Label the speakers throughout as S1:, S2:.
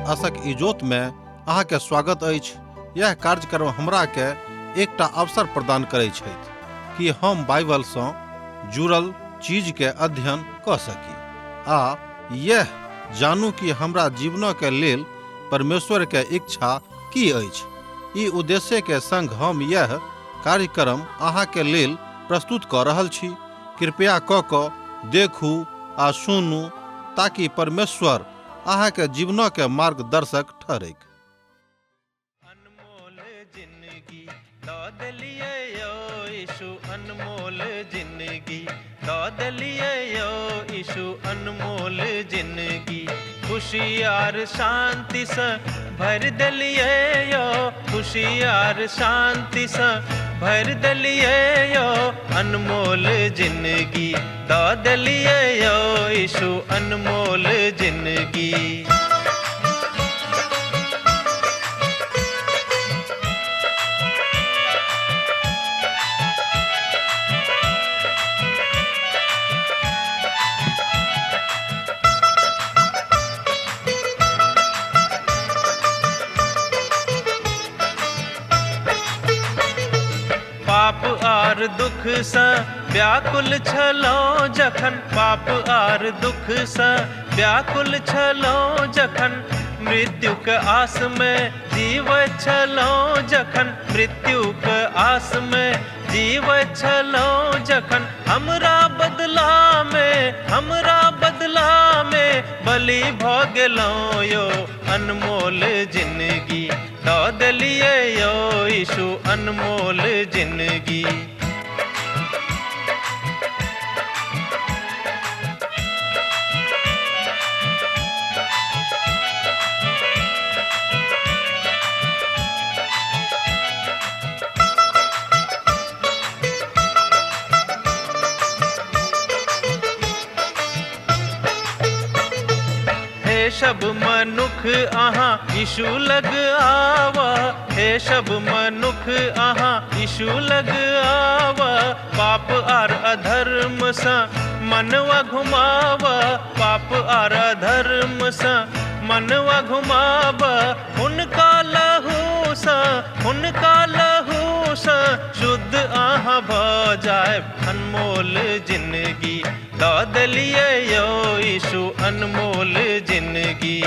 S1: आशक इजोत में अहाँ के स्वागत अछि। यह कार्यक्रम हमरा के एकटा अवसर प्रदान करै छथि कि हम बाइबल सँ जुड़ल चीज के अध्ययन क सकी आ यह जानू कि हमरा जीवन के लेल परमेश्वर के इच्छा की अछि। ई उद्देश्य के संग हम यह कार्यक्रम अहाँ के लेल प्रस्तुत क रहल छी। कृपया क क देखू आ सुनू ताकि परमेश्वर अहाँ के जीवन के मार्गदर्शक ठहरैक।
S2: अनमोल जिंदगी दऽ देलियै यौ यीशु, अनमोल जिंदगी दऽ देलियै यौ यीशु, अनमोल जिंदगी खुशी आर शांतिसँ भरि देलियै यौ, खुशी आर शांतिसँ भरि देलियै यौ, अनमोल जिंदगी दऽ देलियै यौ यीशु, अनमोल जिंदगी। पाप आर दुख सँ व्याकुल छलहुँ जखन, पाप आर दुख सँ व्याकुल छलहुँ जखन, मृत्युक आस में जीवैत छलहुँ जखन, मृत्युक आस में जीवैत छलहुँ जखन, हमरा बदला में, हमरा बदला में बलि भऽ गेलहुँ यौ, अनमोल जिंदगी दऽ देलियै यौ यीशु, अनमोल जिंदगी। हे सब मनुख अहाँ यीशु लग आवा, हे सब मनुख अहाँ यीशु लग आवा, पाप आर अधर्म सँ मनवा घुमावा, पाप आर अधर्म सँ मनवा घुमावा, हुनका लहू सँ, हुनका लहू सँ शुद्ध अहाँ भऽ जायब, अनमोल जिंदगी दऽ देलियै यौ यीशु, अनमोल जिंदगी।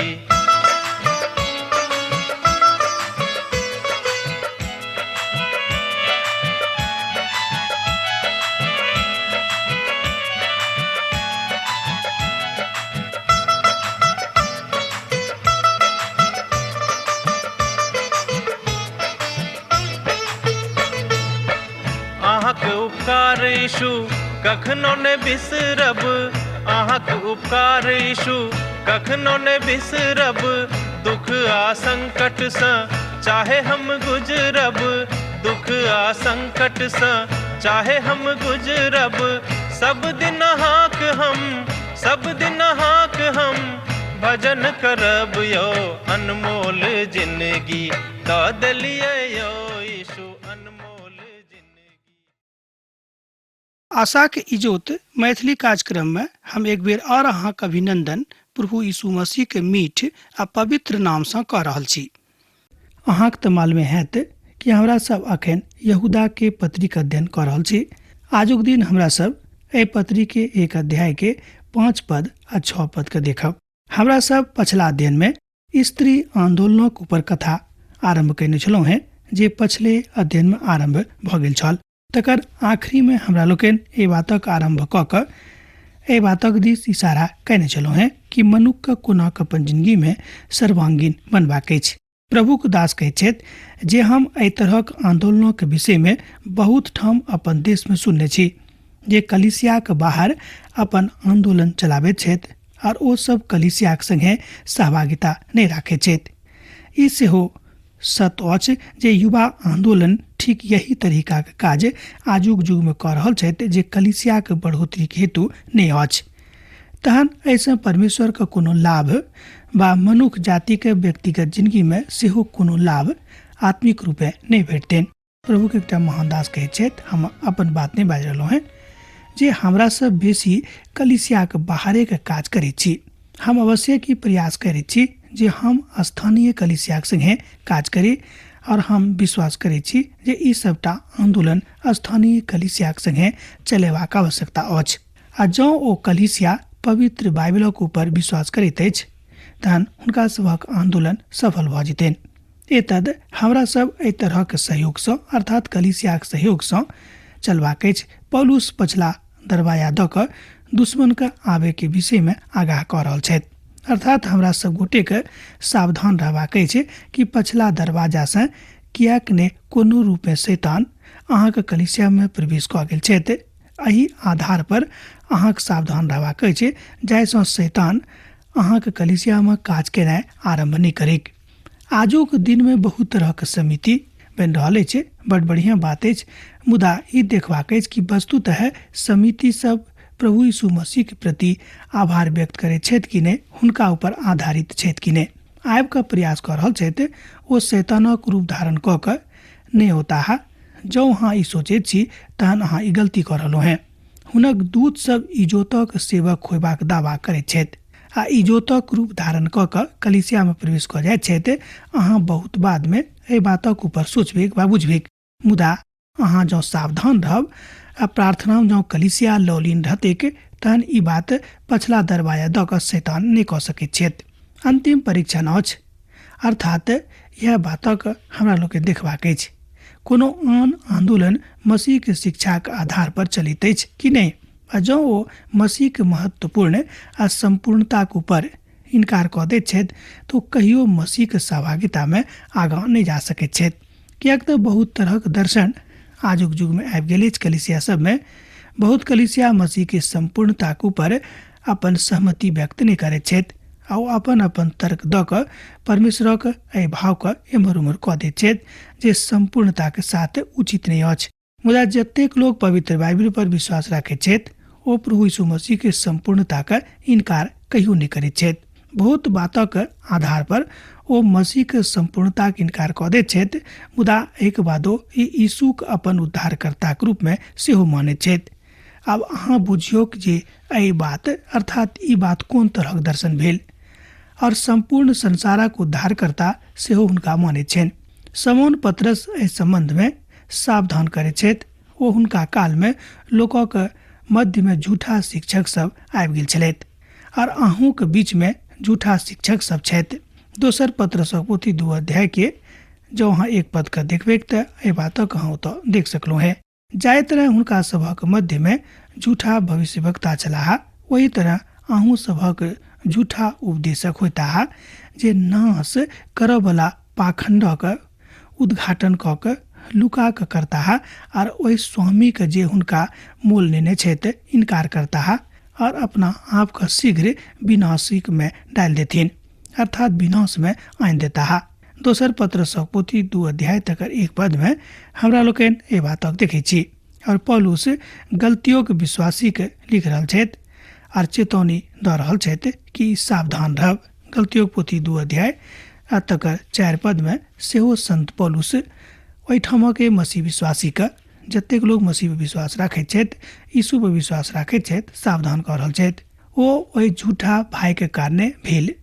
S2: अहाँक उपकार यीशु कखनो ने बिसरब, अहाँक उपकार यीशु कखनो ने बिसरब, दुख आ संकट सँ चाहे हम गुजरब, दुख आ संकट सँ चाहे हम गुजरब, सब दिन अहाँक हम, सब दिन अहाँक हम भजन करब यौ, अनमोल जिंदगी दऽ देलियै यौ यीशु, अनमोल जिंदगी।
S3: आशाक इजोत मैथिली कार्यक्रम में हम एक बेर और अहाँक अभिनंदन प्रभु यीशु मसीह के मीठ आ पवित्र नाम सँ कऽ रहल छी। अहाँक तऽ मालूमे हैत कि हमरा सब अखन यहूदा के पत्रीक अध्ययन कऽ रहल छी। आजुक दिन हमरा सब एहि पत्री के एक अध्याय के 5 पद आ 6 पद के देखब। हमरा सब पछला अध्ययन में स्त्री आंदोलनक ऊपर कथा आरंभ कयने छलहुँ हेँ, जे पछले अध्ययन में आरंभ भऽ गेल छल। तकर आखिरी में हमरा लोकनि एहि बातक आरंभ कऽ कऽ एहि बातक दिस इशारा कयने छलहुँ हेँ कि मनुक्खके कोना कऽ अपन जिंदगी में सर्वांगीण बनबाक अछि। प्रभुक दास कहैत छथि जे हम एहि तरहक आंदोलनक विषय में बहुत ठाम अपन देश में सुनने छी जे कलीसियाक बाहर अपन आंदोलन चलाबैत छथि आर ओ सब कलीसियाक संगे सहभागिता नहि राखैत छथि। ई सेहो सत्य अछि जे युवा आंदोलन ठीक यही तरीकाक काज आजुक युग में कऽ रहल छथि जे कलीसियाक बढ़ोतरीक हेतु नहि अछि। तहन एहिसँ परमेश्वरके कोनो लाभ वा मनुख जातिके व्यक्तिगत जिंदगीमे सेहो कोनो लाभ आत्मिक रूपे नहि भेटतनि। प्रभुके एकटा महान दास कहैत छथि, हम अपन बात नहि बाजि रहलहुँ हेँ, जे हमरा सब बेसी कलीसियाके बाहरेके काज करैत छी। हम अवश्य की प्रयास करैत छी जे हम स्थानीय कलीसियाक संगे काज करी और हम विश्वास करै छी जे ई सबटा आंदोलन स्थानीय कलीसियाक संगे चलेबाक आवश्यकता अछि। आ जँ ओ कलीसिया पवित्र बाइबलक ऊपर विश्वास करैत अछि तहन हुनका सभक आंदोलन सफल भऽ जेतनि। एतद हमरा सब एहि तरहक सहयोगसँ अर्थात कलीसियाक सहयोगसँ चलबाक अछि। पौलुस पछिला दरवाजा दऽ कऽ दुश्मनके आबैके विषयमे आगाह कऽ रहल छथि। अर्थात हमरा सब गोटेके सावधान रहबाक अछि कि पछिला दरवाजासँ किएक ने कोनो रूपे शैतान अहाँके कलीसियामे प्रवेश कऽ गेल छथि। एहि आधार पर अहाँके सावधान रहबाक अछि जाहिसँ शैतान अहाँके कलीसियामे काज केनाइ आरम्भ नहि करैक। आजुक दिनमे बहुत तरहक समिति बनि रहल अछि, बड बढ़िआँ बात अछि, मुदा ई देखबाक अछि कि वस्तुतः समिति सब प्रभु यीशु मसीह के प्रति आभार व्यक्त करैत छथि कि नहि, हुनका ऊपर आधारित छथि कि नहि। आबि कऽ प्रयास कऽ रहल छथि ओ शैतानक रूप धारण कऽ कऽ नहि औताह। जँ अहाँ ई सोचैत छी तहन अहाँ ई गलती कऽ रहलहुँ हेँ। हुनक दूत सब इजोतक सेवक होयबाक दावा करैत छथि आ इजोतक रूप धारण कऽ कऽ कलीसियामे प्रवेश कऽ जाइत छथि। अहाँ बहुत बादमे एहि बातक ऊपर सोचबैक वा बुझबैक, मुदा अहाँ जँ सावधान रहब आ प्रार्थनामे जँ कलीसिया लौलीन रहतैक तहन ई बात पछिला दरवाजा दऽ कऽ शैतान नहि कऽ सकैत छथि। अन्तिम परीक्षण अछि, अर्थात इएह बातक हमरा लोकके देखबाक अछि। कोनो आन आन्दोलन मसीहके शिक्षाक आधार पर चलैत अछि कि नहि, आ जँ ओ मसीहके महत्वपूर्ण आ सम्पूर्णताक ऊपर इनकार कऽ दैत छथि तऽ ओ कहियो मसीहके सहभागितामे आगाँ नहि जा सकैत छथि। किएक तऽ बहुत तरहक दर्शन आजुक युगमे आबि गेल अछि। कलीसिया सबमे बहुत कलीसिया मसीहके सम्पूर्णताक ऊपर अपन सहमति व्यक्त नहि करैत छथि आ ओ अपन अपन तर्क दऽ कऽ परमेश्वरक एहि भावके एम्हर उम्हर कऽ दैत छथि जे सम्पूर्णताके साथ उचित नहि अछि। मुदा जतेक लोक पवित्र बाइबिल पर विश्वास राखैत छथि ओ प्रभु यीशु मसीहके सम्पूर्णताके इनकार कहियो नहि करैत छथि। बहुत बातक आधार पर ओ मसीहके सम्पूर्णताके इनकार कऽ दैत छथि, मुदा एहिके बादो ई यीशुके अपन उद्धारकर्ताके रूपमे सेहो मानैत छथि। आब अहाँ बुझियौक जे एहि बात अर्थात ई बात कोन तरहक दर्शन भेल, और सम्पूर्ण संसारक उद्धारकर्ता सेहो हुनका मानैत छनि। समौन पतरस एहि सम्बन्धमे सावधान करैत छथि। ओ हुनका कालमे लोकक मध्यमे झूठा शिक्षक सब आबि गेल छलथि और अहूँके बीचमे झूठा शिक्षक सब छथि। दोसर पतरसक पोथी 2 अध्याय के जँ अहाँ 1 पद के देखबैक तऽ एहि बातक अहाँ ओतऽ देख सकलहुँ हेँ। जाहि तरह हुनका सभक मध्यमे झूठा भविष्यवक्ता छलाह ओहि तरह अहूँ सभक झूठा उपदेशक होइताह जे नाश करऽवला पाखण्डक उद्घाटन कऽ कऽ लुका कऽ करताह आर ओहि स्वामीके जे हुनका मोल नेने छथि इनकार करताह और अपना आपके शीघ्र विनाशिकमे डालि देथिन, अर्थात विनाशमे आनि देताह। दोसर पतरसक पोथी 2 अध्याय तकर 1 पदमे हमरा लोकनि एहि बातक देखै छी। और पौलुस गलतियोक विश्वासीके लिख रहल छथि आर चेतौनी दऽ रहल छथि कि सावधान रहब। गलतियोक पोथी 2 अध्याय आ तकर 4 पदमे सेहो संत पौलुस ओहिठामके मसीह विश्वासीके, जतेक लोक मसीह पर विश्वास राखैत छथि, यीशु पर विश्वास राखैत छथि, सावधान कऽ रहल छथि। ओ ओहि झूठा भाइके कारणे भेल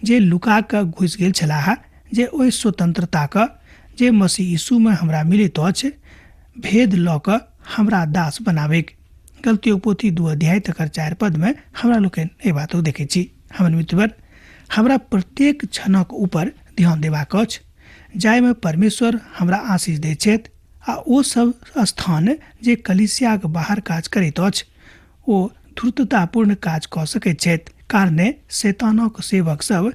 S3: जे लुका कऽ घुसि गेल छलाह, जे ओहि स्वतंत्रताके जे मसीह यीशुमे हमरा मिलैत अछि भेद लऽ कऽ हमरा दास बनाबैक। गलतियोक पोथी 2 अध्याय तकर 4 पदमे हमरा लोकनि एहि बातक देखै छी। हमर मित्रवर, हमरा प्रत्येक क्षणक ऊपर ध्यान देबाक अछि जाहिमे परमेश्वर हमरा आशीष दैत छथि आ ओ सब स्थान जे कलीसियाक बाहर काज करैत अछि ओ धूर्ततापूर्ण काज कऽ सकैत छथि। कारणे शैतानक सेवक सब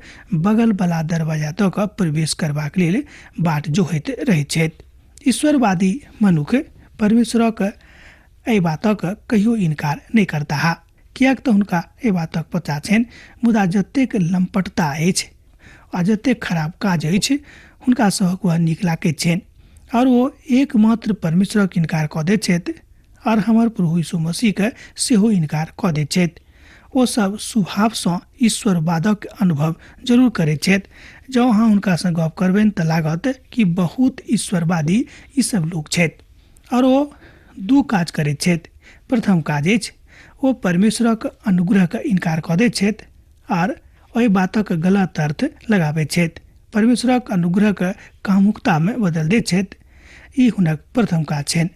S3: बगल बला दरवाजा दऽ कऽ प्रवेश करबाक लेल बाट जोहैत रहैत छथि। ईश्वरवादी मनुख परमेश्वरक एहि बातक कहियो इनकार नहि करताह, किएक तऽ हुनका एहि बातक पता छनि। मुदा जतेक लम्पटता अछि आ जतेक खराब काज अछि हुनका सभक वह नीक लागैत छनि और ओ एकमात्र परमेश्वरक इनकार कऽ दैत छथि और हमर प्रभु यीशु मसीहके सेहो इनकार कऽ दैत छथि। ओ सब स्वभावसँ ईश्वरवादक अनुभव जरूर करैत छथि। जँ अहाँ हुनकासँ गप करबनि तऽ लागत कि बहुत ईश्वरवादी ई सब लोक छथि और ओ 2 काज करैत छथि। प्रथम काज अछि ओ परमेश्वरक अनुग्रहके इनकार कऽ दैत छथि और ओहि बातक गलत अर्थ लगाबैत छथि, परमेश्वरक अनुग्रहक कामुकतामे बदलि दैत छथि। ई हुनक प्रथम काज छनि।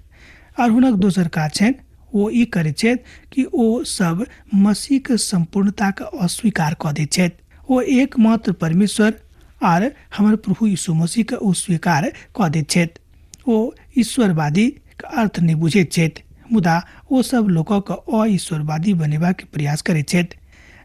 S3: आओर हुनक दोसर काज छनि, ओ ई करैत छथि कि ओ सब मसीहके सम्पूर्णताके अस्वीकार कऽ दैत छथि। ओ एकमात्र परमेश्वर आर हमर प्रभु यीशु मसीहके ओ स्वीकार कऽ दैत छथि। ओ ईश्वरवादीके अर्थ नहि बुझैत छथि, मुदा ओ सब लोकक अईश्वरवादी बनेबाक प्रयास करैत छथि।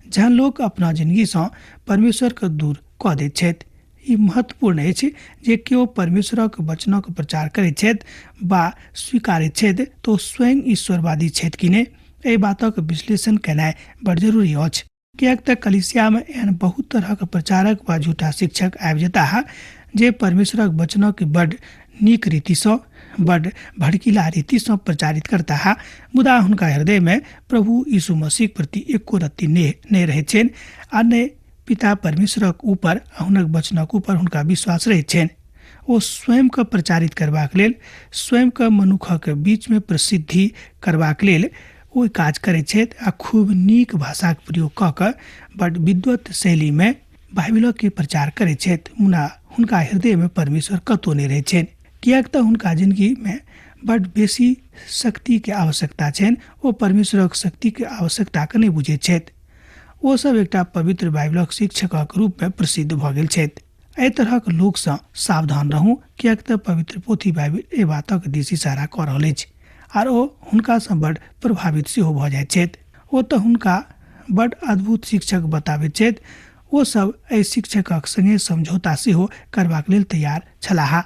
S3: जहन लोक अपना जिनगीसँ परमेश्वरके दूर कऽ दैत छथि। ई महत्वपूर्ण अछि जे केओ परमेश्वरक वचनक प्रचार करैत छथि वा स्वीकारैत छथि तऽ ओ स्वयं ईश्वरवादी छथि कि नहि, एहि बातक विश्लेषण केनाइ बड़ जरूरी अछि। किएक तऽ कलीसियामे एहन बहुत तरहक प्रचारक वा झूठा शिक्षक आबि जेताह जे परमेश्वरक वचनक बड नीक रीतिसँ, बड भड़कीला रीतिसँ प्रचारित करताह, मुदा हुनका हृदयमे प्रभु यीशु मसीहक प्रति एको रत्ती नेह नहि रहैत छनि आ नहि पिता परमेश्वरक ऊपर आ हुनक वचनक ऊपर हुनका विश्वास रहैत छनि। ओ स्वयंके प्रचारित करबाक लेल, स्वयंके मनुखक बीचमे प्रसिद्धि करबाक लेल ओ काज करैत छथि आ खूब नीक भाषाक प्रयोग कऽ कऽ बड विद्वत शैलीमे बाइबिलके प्रचार करैत छथि, मुदा हुनका हृदयमे परमेश्वर कतहु नहि रहैत छनि, किएक तऽ हुनका जिनगीमे बड बेसी शक्तिके आवश्यकता छनि। ओ परमेश्वरक शक्तिके आवश्यकताके नहि बुझैत छथि। ओ सब एकटा पवित्र बाइबिलक शिक्षकक रूपमे प्रसिद्ध भऽ गेल छथि। एहि तरहक लोकसँ सावधान रहू, किएक तऽ पवित्र पोथी बाइबिल एहि बातक दिस इशारा कऽ रहल अछि आर ओ हुनकासँ बड प्रभावित सेहो भऽ जाइत छथि। ओ तऽ हुनका बड अद्भुत शिक्षक बताबैत छथि। ओ सब एहि शिक्षकक संगे समझौता सेहो करबाक लेल तैयार छलाह।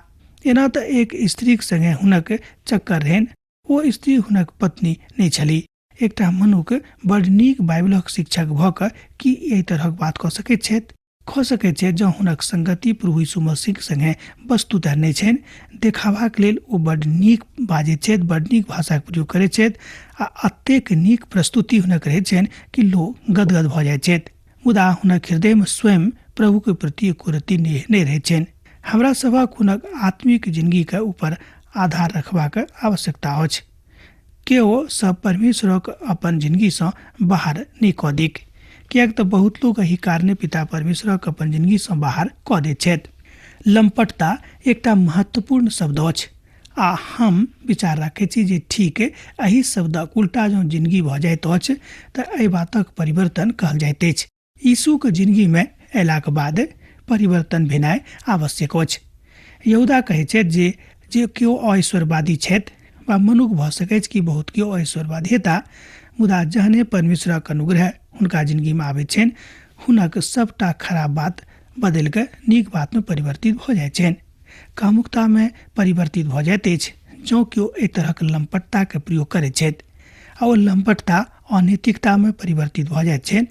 S3: एना तऽ एक स्त्रीक संगे हुनक चक्कर रहनि। ओ स्त्री हुनक पत्नी नहि छली। एकटा मनुख बड नीक बाइबिलक शिक्षक भऽ कऽ की एहि तरहक बात कऽ सकैत छथि? कऽ सकैत छथि जँ हुनक संगति प्रभु यीशु मसीहक संगे वस्तुतः नहि छनि। देखाबाक लेल ओ बड नीक बाजैत छथि, बड नीक भाषाक प्रयोग करैत छथि आ अतेक नीक प्रस्तुति हुनक रहैत छनि कि लोक गदगद भऽ जाइत छथि, मुदा हुनक हृदयमे स्वयं प्रभुके प्रति एको रत्ती नेह नहि रहैत छनि। हमरा सभक हुनक आत्मिक जिनगीके ऊपर आधार रखबाक आवश्यकता अछि। केओ सब परमेश्वरक अपन जिनगीसँ बाहर नहि कऽ दिक, किएक तऽ बहुत लोक एहि कारणे पिता परमेश्वरक अपन जिनगीसँ बाहर कऽ दैत छथि। लम्पटता एकटा महत्वपूर्ण शब्द अछि आ हम विचार राखैत छी जे ठीक एहि शब्दक उल्टा जँ जिनगी भऽ जाइत अछि तऽ एहि बातक परिवर्तन कहल जाइत अछि। यीशुक जिनगीमे अयलाक बाद परिवर्तन भेनाइ आवश्यक अछि। यहूदा कहैत छथि जे जे केओ अईश्वरवादी छथि वा मनुख भऽ सकैछ कि बहुत केओ अईश्वरवादी हेता, मुदा जहने परमेश्वरक अनुग्रह हुनका जिनगीमे आबैत छनि, हुनक सभटा खराब बात बदलि कऽ नीक बातमे परिवर्तित भऽ जाइत छनि। कामुकतामे परिवर्तित भऽ जाइत अछि जँ केओ एहि तरहक लम्पटताके प्रयोग करैत छथि आ ओ लम्पटता अनैतिकतामे परिवर्तित भऽ जाइत छनि।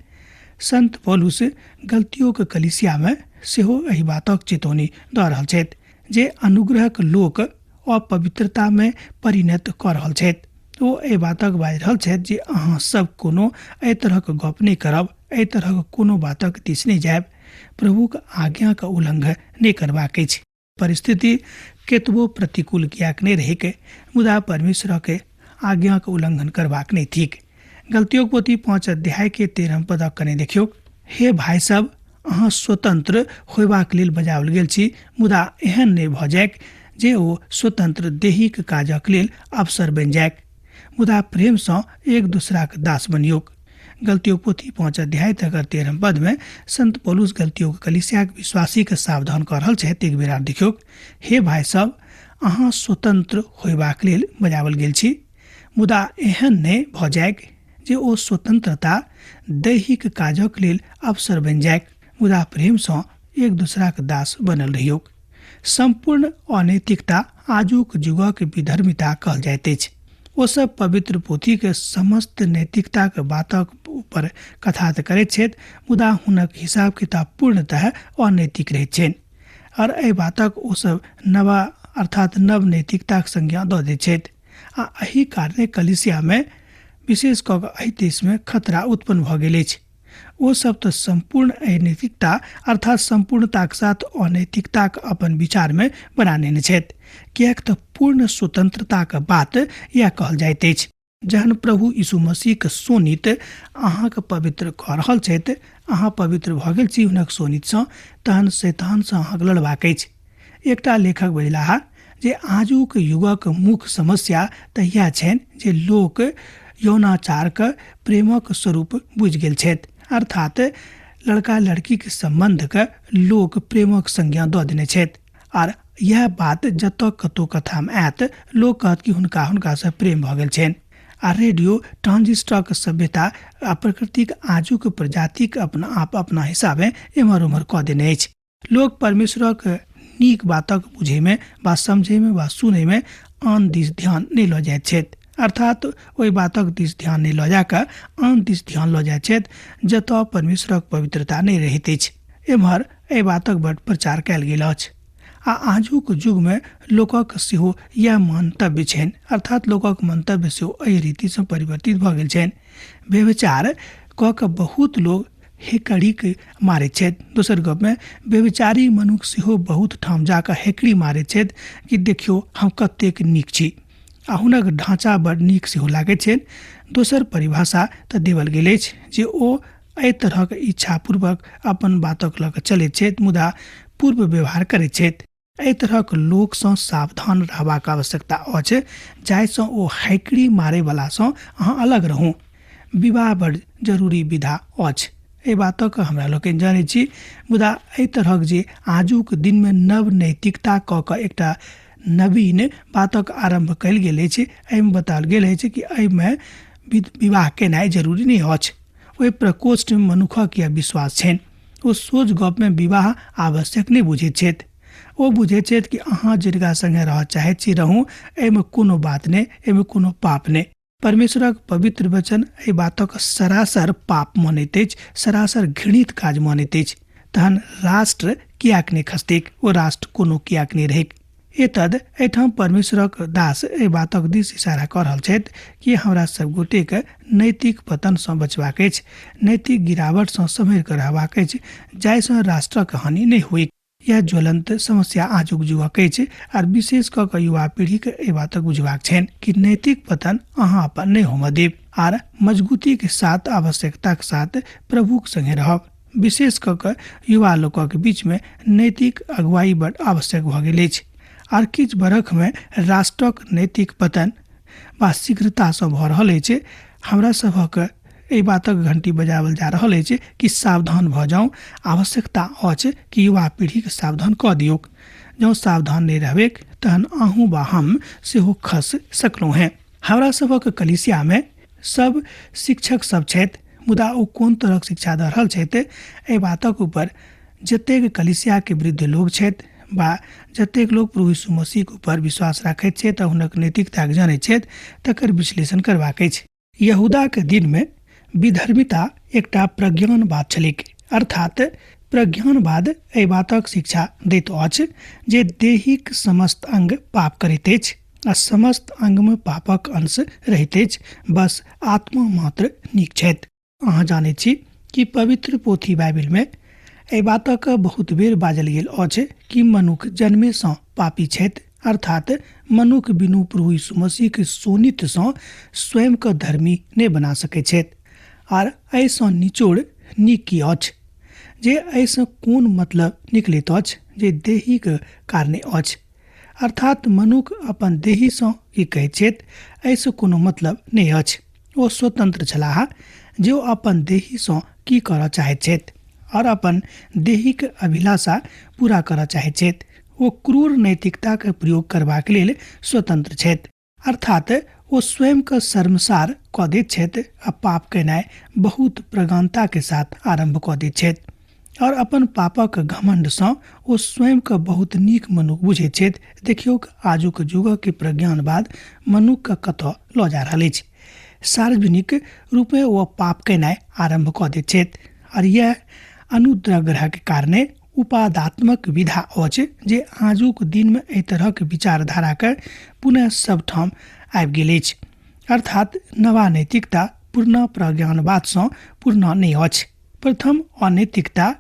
S3: संत पौलुस गलतियोक कलीसियामे सेहो एहि बातक चेतौनी दऽ रहल छथि जे अनुग्रहक लोक अपवित्रतामे परिणत कऽ रहल छथि। ओ एहि बातक बाजि रहल छथि जे अहाँ सब कोनो एहि तरहक गप नहि करब, एहि तरहक कोनो बातक दिस नहि जायब, प्रभुक आज्ञाक उल्लंघन नहि करबाक अछि। परिस्थिति केतबो प्रतिकूल किएक नहि रहैक, मुदा परमेश्वरक आज्ञाक उल्लंघन करबाक नहि थिक। गलतियोक पोथी 5 अध्याय के 13 पदक कने देखियौक। हे भाइ सब, अहाँ स्वतंत्र होयबाक लेल बजाओल गेल छी, मुदा एहन नहि भऽ जाइक जे ओ स्वतंत्र देहिक काजक लेल अवसर बनि जाइक, मुदा प्रेमसँ एक दोसराक दास बनियौक। गलतियोक पोथी 5 अध्याय तकर 13 पद में संत पौलुस गलतियोक कलीसियाक विश्वासी के सावधान कऽ रहल छथि। एक बेर आर देखियौक। हे भाइ सब, अहाँ स्वतंत्र होयबाक लेल बजाओल गेल छी, मुदा एहन नहि भऽ जाइक जे ओ स्वतंत्रता दैहिक काजक लेल अवसर बनि जाइक, मुदा प्रेमसँ एक दोसराक दास बनल रहियौक। सम्पूर्ण अनैतिकता आजुक युगक विधर्मिता कहल जाइत अछि। ओ सब पवित्र पोथीके समस्त नैतिकताक बातक ऊपर कथा तऽ करैत छथि, मुदा हुनक हिसाब किताब पूर्णतः अनैतिक रहैत छनि आओर एहि बातक ओ सब नवा अर्थात नव नैतिकताक संज्ञा दऽ दैत छथि आ एहि कारणे कलीसियामे विशेष कऽ कऽ एहि देशमे खतरा उत्पन्न भऽ गेल अछि। ओ सब तऽ सम्पूर्ण अनैतिकता अर्थात सम्पूर्णताक साथ अनैतिकताक अपन विचारमे बना नेने छथि, किएक तऽ पूर्ण स्वतंत्रताक बात इएह कहल जाइत अछि। जहन प्रभु यीशु मसीहके शोणित अहाँके पवित्र कऽ रहल छथि, अहाँ पवित्र भऽ गेल छी हुनक शोणितसँ, तहन शैतानसँ अहाँके लड़बाक अछि। एकटा लेखक बजलाह जे आजुक युगक मुख्य समस्या तऽ इएह छनि जे लोक यौनाचारके प्रेमक स्वरूप बुझि गेल छथि, अर्थात लड़का लड़कीके सम्बन्धके लोक प्रेमक संज्ञा दऽ देने छथि। आर इएह बात जतऽ कतहु कथामे आयत लोक कहत कि हुनका हुनकासँ प्रेम भऽ गेल छनि। आ रेडियो ट्रांजिस्टरक सभ्यता आ प्रकृतिक आजुक प्रजातिक अपना आप अपना हिसाबे एम्हर ओम्हर कऽ देने अछि। लोक परमेश्वरक नीक बातक बुझैमे वा समझैमे वा सुनैमे आन दिस ध्यान नहि लऽ जाइत छथि, अर्थात ओहि बातक दिस ध्यान नहि लऽ जाकऽ आन दिस ध्यान लऽ जाइत छथि जतऽ परमेश्वरक पवित्रता नहि रहैत अछि। एम्हर एहि बातक बड प्रचार कयल गेल अछि आ आजुक युगमे लोकक सेहो इएह मंतव्य छनि, अर्थात लोकक मंतव्य सेहो एहि रीतिसँ परिवर्तित भऽ गेल छनि। व्यभिचार कऽ कऽ बहुत लोक हेकड़ीक मारैत छथि। दोसर गपमे व्यभिचारी मनुख सेहो बहुत ठाम जाकऽ हेकड़ी मारैत छथि कि देखियौ हम कतेक नीक छी, आ हुनक ढाँचा बड़ नीक सेहो लागैत छनि। दोसर परिभाषा तऽ देवल गेल अछि जे ओ एहि तरहक इच्छापूर्वक अपन बातक लऽ कऽ चलैत छथि मुदा पूर्व व्यवहार करैत छथि। एहि तरहक लोकसँ सावधान रहबाक आवश्यकता अछि जाहिसँ ओ हैकड़ी मारैवलासँ अहाँ अलग रहू। विवाह बड़ जरूरी विधा अछि, एहि बातक हमरा लोकनि जनैत छी, मुदा एहि तरहक जे आजुक दिनमे नव नैतिकता कऽ कऽ एकटा नवीन बातक आरम्भ कयल गेल अछि, एहिमे बताओल गेल अछि कि एहिमे विवाह केनाइ जरूरी नहि अछि। ओहि प्रकोष्ठमे मनुखक यह विश्वास छनि। ओ सोझ गपमे विवाह आवश्यक नहि बुझैत छथि। ओ बुझैत छथि कि अहाँ जिनका सङ्गे रहऽ चाहैत छी रहू, एहिमे कोनो बात नहि, एहिमे कोनो पाप नहि। परमेश्वरक पवित्र वचन एहि बातक सरासर पाप मानैत अछि, सरासर घृणित काज मानैत अछि। तहन राष्ट्र किएक नहि खसतैक, ओ राष्ट्र कोनो किएक नहि रहैक। एतद एहिठाम परमेश्वरक दास एहि बातक दिस इशारा कऽ रहल छथि कि हमरा सब गोटेके नैतिक पतनसँ बचबाक अछि, नैतिक गिरावटसँ सम्हरि कऽ रहबाक अछि जाहिसँ राष्ट्रक हानि नहि होइक। यह ज्वलंत समस्या आजुक युगक अछि आर विशेष कऽ कऽ युवा पीढ़ीके एहि बातक बुझबाक छनि कि नैतिक पतन अहाँ अपन नहि होमऽ देब आर मजबूतीके साथ आवश्यकताके साथ प्रभुक संगे रहब। विशेष कऽ कऽ युवा लोकक बीचमे नैतिक अगुवाई बड आवश्यक भऽ गेल अछि। आर किछु बरखमे राष्ट्रक नैतिक पतन वा शीघ्रतासँ भऽ रहल अछि। हमरा सभक एहि बातक घंटी बजाओल जा रहल अछि कि सावधान भऽ जाउ, आवश्यकता अछि कि युवा पीढ़ीके सावधान कऽ दियौक। जँ सावधान नहि रहबैक तहन अहूँ वा हम सेहो खस सकलहुँ हेँ। हमरा सभक कलीसियामे सब शिक्षक सब छथि, मुदा ओ कोन तरहक शिक्षा दऽ रहल छथि एहि बातक ऊपर जतेक कलीसियाके वृद्ध लोक छथि वा जतेक लोक प्रभु यीशु मसीहके ऊपर विश्वास राखैत छथि आ हुनक नैतिकताके जनैत छथि तकर विश्लेषण करबाक अछि। यहूदाके दिनमे विधर्मिता एकटा प्रज्ञानवाद छलैक, अर्थात प्रज्ञानवाद एहि बातक शिक्षा दैत अछि जे देहिक समस्त अंग पाप करैत अछि आ समस्त अंगमे पापक अंश रहैत अछि, बस आत्मा मात्र नीक छथि। अहाँ जानैत छी कि पवित्र पोथी बाइबिलमे एहि बातक बहुत बेर बाजल गेल अछि कि मनुख जन्मेसँ पापी छथि, अर्थात मनुख बिनु प्रभु यीशु मसीहके शोणितसँ स्वयंके धर्मी नहि बना सकैत छथि। आर एहिसँ निचोड़ नीक की अछि जे एहिसँ कोन मतलब निकलैत अछि जे देहीक कारणे अछि, अर्थात मनुख अपन देहीसँ की कहैत छथि एहिसँ कोनो मतलब नहि अछि। ओ स्वतंत्र छलाह जे ओ अपन देहीसँ की करऽ चाहैत छथि आओर अपन देहीक अभिलाषा पूरा करऽ चाहैत छथि। ओ क्रूर नैतिकताके प्रयोग करबाक लेल स्वतंत्र छथि, अर्थात ओ स्वयंके शर्मसार कऽ दैत छथि आ पाप केनाइ बहुत प्रगानताके साथ आरम्भ कऽ दैत छथि आओर अपन पापक घमंडसँ ओ स्वयंके बहुत नीक मनुख बुझैत छथि। देखियौक आजुक युगक प्रज्ञानवाद मनुखके कतऽ लऽ जा रहल अछि। सार्वजनिक रूपे ओ पाप केनाइ आरम्भ कऽ दैत छथि आओर इएह अनुद्रग्रहके कारणे उपादात्मक विधा अछि जे आजुक दिनमे एहि तरहक विचारधाराके पुनः सबठाम आबि गेल अछि, अर्थात नवा नैतिकता पुरना प्रज्ञानवादसँ पुरना नहि अछि। प्रथम अनैतिकता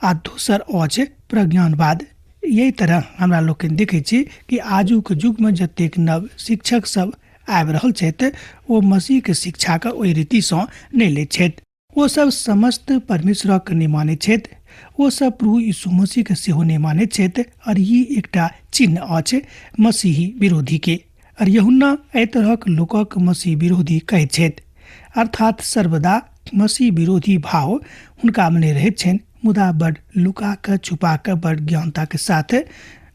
S3: आ दोसर अछि प्रज्ञानवाद। यही तरह हमरा लोकनि देखै छी कि आजुक युगमे जतेक नव शिक्षक सब आबि रहल छथि ओ मसीहके शिक्षाके ओहि रीतिसँ नहि लैत छथि। ओ सब समस्त परमेश्वरक नहि मानैत छथि, ओ सब प्रभु यीशु मसीहके सेहो नहि मानैत छथि। आओर ई एकटा चिन्ह अछि मसीही विरोधीके। आओर यूहन्ना एहि तरहक लोकक मसीह विरोधी कहैत छथि, अर्थात सर्वदा मसीह विरोधी भाव हुनकामे नहि रहैत छनि, मुदा बड़ लुका कऽ छुपा कऽ बड़ ज्ञानताके साथ,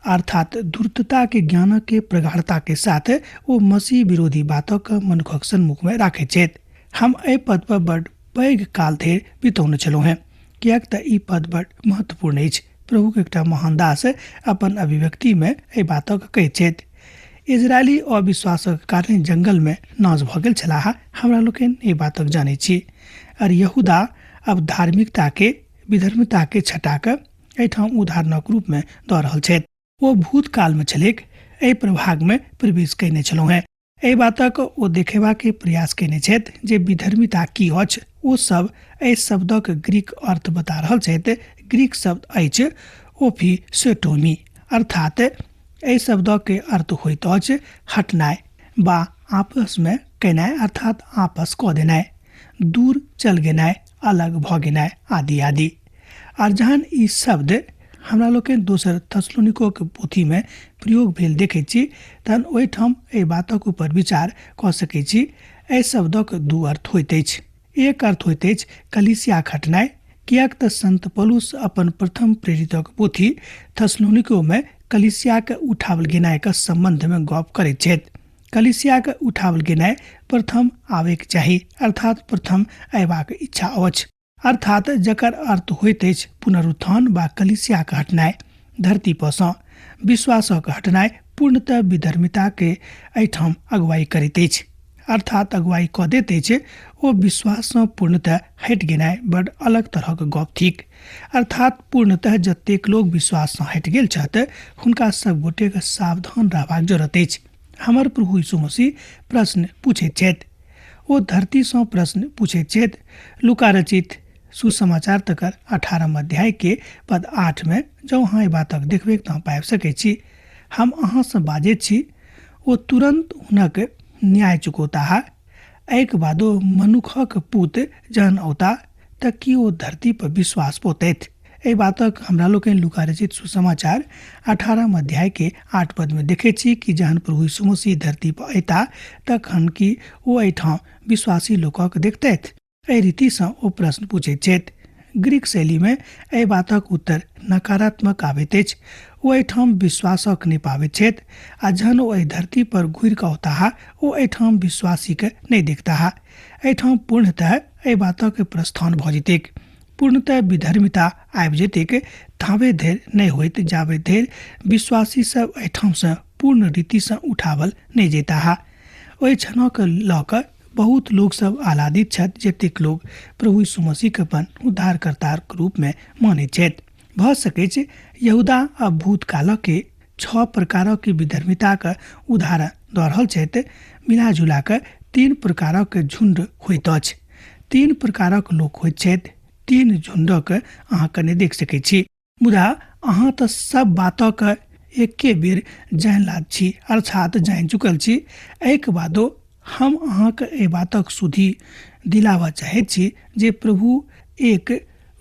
S3: अर्थात धूर्तताके ज्ञानके प्रगाढ़ताके साथ ओ मसीह विरोधी बातक मनुखक सन्मुखमे राखैत छथि। हम एहि पद पर बड़ पैघ काल धरि बितौने छलहुँ हेँ, किएक तऽ ई पद बड़ महत्वपूर्ण अछि। प्रभुके एकटा महान दास अपन अभिव्यक्तिमे एहि बातक कहैत छथि। इजरायली अविश्वासक कारण जंगलमे नाश भऽ गेल छलाह, हमरा लोकनि एहि बातक जानैत छी। आओर यहूदा अब धार्मिकताके विधर्मताके छटाकऽ एहिठाम उदाहरणक रूपमे दऽ रहल छथि। ओ भूतकालमे छलैक, एहि प्रभागमे प्रवेश कयने छलहुँ हेँ। एहि बातक ओ देखेबाके प्रयास कयने छथि जे विधर्मिता की अछि। ओ सब एहि शब्दक ग्रीक अर्थ बता रहल छथि। ग्रीक शब्द अछि ओफिसेटोमी, अर्थात एहि शब्दके अर्थ होइत अछि हटनाइ बा आपसमे केनाइ, अर्थात आपस कऽ देनाइ, दूर चल गेनाइ, अलग भऽ गेनाइ आदि आदि। आर जहन ई शब्द हमरा लोकनि दोसर थेसलोनिकोके पोथीमे प्रयोग भेल देखै छी तहन ओहिठाम एहि बातक ऊपर विचार कऽ सकै छी। एहि शब्दक दू अर्थ होइत अछि। एक अर्थ होइत अछि कलीसिया खटनाइ, किएक तऽ संत पौलुस अपन प्रथम प्रेरितक पोथी थेसलोनिकोमे कलीसियाके उठाओल गेनाइके सम्बन्धमे गप करैत छथि। कलीसियाके उठाओल गेनाइ प्रथम आबैके चाही, अर्थात प्रथम अयबाक इच्छा अछि, अर्थात जकर अर्थ होइत अछि पुनरुत्थान बा कलीसियाके हटनाइ, धरती परसँ विश्वासक हटनाइ पूर्णतः विधर्मिताके एहिठाम अगुवाई करैत अछि, अर्थात अगुवाई कऽ दैत अछि। ओ विश्वाससँ पूर्णतः हटि गेनाइ बड़ अलग तरहक गप थिक, अर्थात पूर्णतः जतेक लोक विश्वाससँ हटि गेल छथि हुनका सब गोटेके सावधान रहबाक जरूरत अछि। हमर प्रभु यीशु मसीह प्रश्न पूछैत छथि, ओ धरतीसँ प्रश्न पूछैत छथि। लूका रचित सुसमाचार तकर 18 अध्याय के पद 8 में जँ अहाँ एहि बातक देखबै तऽ अहाँ पाबि सकै छी, हम अहाँसँ बाजैत छी ओ तुरन्त हुनक न्याय चुकौताह। एहिके बादो मनुखक पूत जहन औता तऽ की ओ धरती पर विश्वास पौतथि? एहि बातक हमरा लोकनि लूका रचित सुसमाचार 18 अध्याय के 8 पद में देखै छी कि जहन प्रभु यीशु मसीह धरती पर अयता तखन की ओ एहिठाम विश्वासी लोकक देखतथि? एहि रीतिसँ ओ प्रश्न पूछैत छथि। ग्रीक शैलीमे एहि बातक उत्तर नकारात्मक आबैत अछि। ओ एहिठाम विश्वासक नहि पाबैत छथि आ जहन ओ एहि धरती पर घुरि कऽ औताह ओ एहिठाम विश्वासीके नहि देखताह। एहिठाम पूर्णतः एहि बातक प्रस्थान भऽ जेतैक, पूर्णतः विधर्मिता आबि जेतैक। ताबे धरि नहि होइत जाबे धरि विश्वासी सब एहिठामसँ पूर्ण रीतिसँ उठावल नहि जेताह। ओहि क्षणक लऽ कऽ बहुत लोक सब आह्लादित छथि जतेक लोक प्रभु यीशु मसीहके अपन उद्धारकर्ताक रूपमे मानैत छथि। भऽ सकैछ यहूदा आ भूतकालके 6 प्रकारक विधर्मिताक उदाहरण दऽ रहल छथि। मिलाजुला कऽ 3 प्रकारक झुण्ड होइत अछि, 3 प्रकारक लोक होइत छथि, 3 झुण्डक अहाँ कने देख सकै छी। मुदा अहाँ तऽ सब बातक एके बेर जानि लाद छी, अर्थात जानि चुकल छी। एहिके बादो हम अहाँके एहि बातक सुधि दिलाबऽ चाहैत छी जे प्रभु एक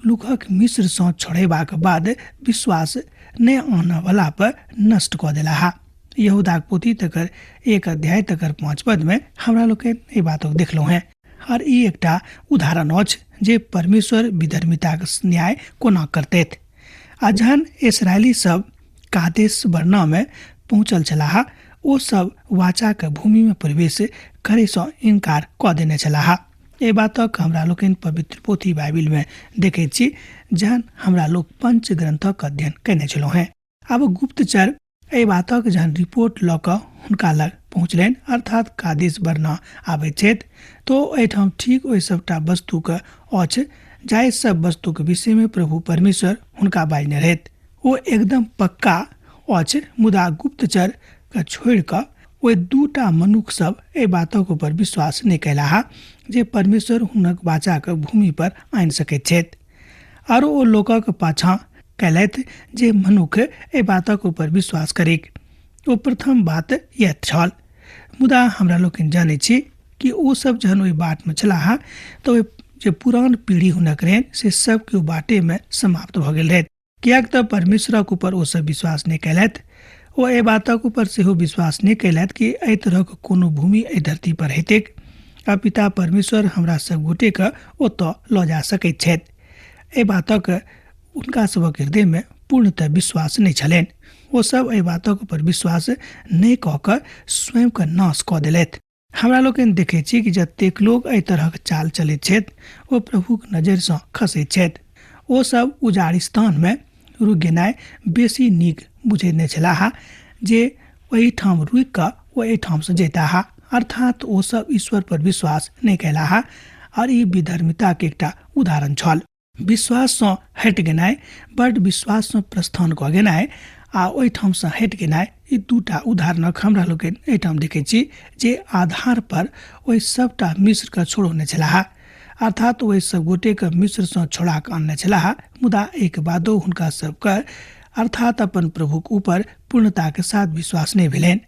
S3: लोकक मिस्रसँ छोड़ेबाक बाद विश्वास नहि आनऽवला पर नष्ट कऽ देलाह। यहूदाक पोथी तकर 1 अध्याय तकर 5 पद में हमरा लोकनि एहि बातक देखलहुँ हेँ। और ई एकटा उदाहरण अछि जे परमेश्वर विधर्मिताक न्याय कोना करतथि। आ जहन इसरायली सब कादेश बरनामे पहुँचल छलाह ओ सब वाचाक भूमिमे प्रवेश करैसँ इनकार कऽ देने छलाह। एहि बातक हमरा लोकनि पवित्र पोथी बाइबिलमे देखैत छी जहन हमरा लोक पंच ग्रंथक अध्ययन कयने छलहुँ हेँ। आब गुप्तचर एहि बातक जहन रिपोर्ट लऽ कऽ हुनका लग पहुँचलनि, अर्थात कादेश बरना आबैत छथि, तो एहिठाम ठीक ओहि सबटा वस्तुक अछि जाहि सब वस्तुक विषयमे प्रभु परमेश्वर हुनका बाजने रहथि। ओ एकदम पक्का अछि, मुदा गुप्तचर के छोड़ि कऽ ओहि दूटा मनुख सब एहि बातक ऊपर विश्वास नहि कयलाह जे परमेश्वर हुनक वाचाक भूमि पर आनि सकैत छथि। आरो ओ लोकक पाछाँ कयलथि जे मनुख एहि बातक ऊपर विश्वास करेक। ओ प्रथम बात यह छल। मुदा हमरा लोकनि जानै छी कि ओसभ जहन ओहि बाटमे छलाह तऽ ओहि जे पुरान पीढ़ी हुनक रहनि से सब केओ बाटेमे समाप्त भऽ गेल रहथि, किएक तऽ परमेश्वरक ऊपर ओसभ विश्वास नहि कयलथि। ओ एहि बातक ऊपर सेहो विश्वास नहि कयलथि कि एहि तरहक कोनो भूमि एहि धरती पर हेतैक आ पिता परमेश्वर हमरा सब गोटेके ओतऽ लऽ जा सकैत छथि। एहि बातक हुनका सभक हृदयमे पूर्णतः विश्वास नहि छलनि। ओसभ एहि बातक ऊपर विश्वास नहि कऽ कऽ स्वयंके नाश कऽ देलथि। हमरा लोकनि देखै छी कि जतेक लोक एहि तरहक चाल चलैत छथि ओ प्रभुक नजरिसँ खसैत छथि। ओ सब उजाड़ स्थानमे रुकि गेनाइ बेसी नीक बुझैत नहि छलाह जे ओहिठाम रुकि कऽ ओ एहिठामसँ जैताह, अर्थात ओ सब ईश्वर पर विश्वास नहि कयलाह आओर ई विधर्मिताके एकटा उदाहरण छल। विश्वाससँ हटि गेनाइ, बड्ड विश्वाससँ प्रस्थान कऽ गेनाइ आ ओहिठामसँ हटि गेनाइ, ई दूटा उदाहरणक हमरा लोकनि एहिठाम देखै छी जे आधार पर ओहि सभटा मिस्रके छोड़ौने छलाह, अर्थात ओहि सभ गोटेके मिस्रसँ छोड़ा कऽ आनने छलाह, मुदा एहिके बादो हुनका सभके अर्थात अपन प्रभुक ऊपर पूर्णताके साथ विश्वास नहि भेलनि।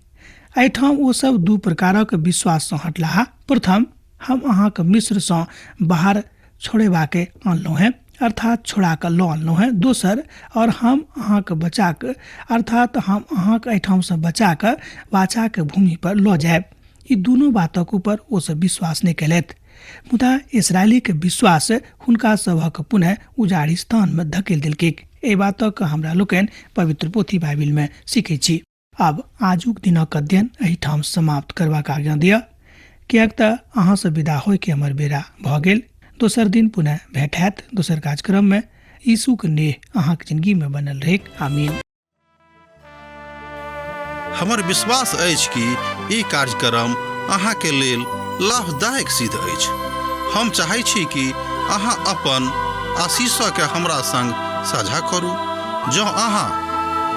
S3: एहिठाम ओ सब दू प्रकारक विश्वाससँ हटलाह। प्रथम, हम अहाँके मिस्रसँ बाहर छोड़ेबाके अनलहुँ हेँ, अर्थात छोड़ा कऽ लऽ अनलहुँ हेँ। दोसर, आओर हम अहाँके बचा कऽ, अर्थात हम अहाँके एहिठामसँ बचा कऽ वाचाके भूमि पर लऽ जायब। ई दुनू बातक ऊपर ओ सब विश्वास नहि कयलथि, मुदा इसराइलीके विश्वास हुनका सभक पुनः उजाड़ी स्थानमे धकेल देलकै। एहि बातक हमरा लोकनि पवित्र पोथी बाइबिलमे सीखै छी। आब आजुक दिनक अध्ययन एहिठाम समाप्त करबाक आज्ञा दिअ, किएक तऽ अहाँसँ विदा होइके हमर बेरा भऽ गेल। दोसर दिन पुनः भेंट हैत दोसर कार्यक्रममे। यीशुक नेह अहाँक जिंदगीमे बनल रहैक। आमीन।
S1: हमर विश्वास अछि कि ई कार्यक्रम अहाँके लेल लाभदायक सिद्ध अछि। हम चाहै छी कि अहाँ अपन आशीषके हमरा संग साझा करू। जँ अहाँ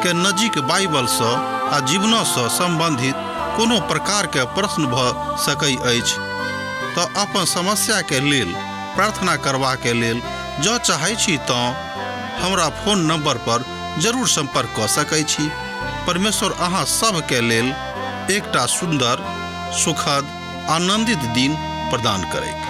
S1: के नजीक बाइबलसँ आ जीवनसँ सम्बन्धित कोनो प्रकारके प्रश्न भऽ सकै अछि तऽ अपन समस्याके लेल प्रार्थना करबाके लेल जँ चाहै छी तँ हमरा फोन नंबर पर जरूर संपर्क कऽ सकै छी। परमेश्वर अहाँ सभके लेल एकटा सुन्दर, सुखद, आनंदित दिन प्रदान करैक।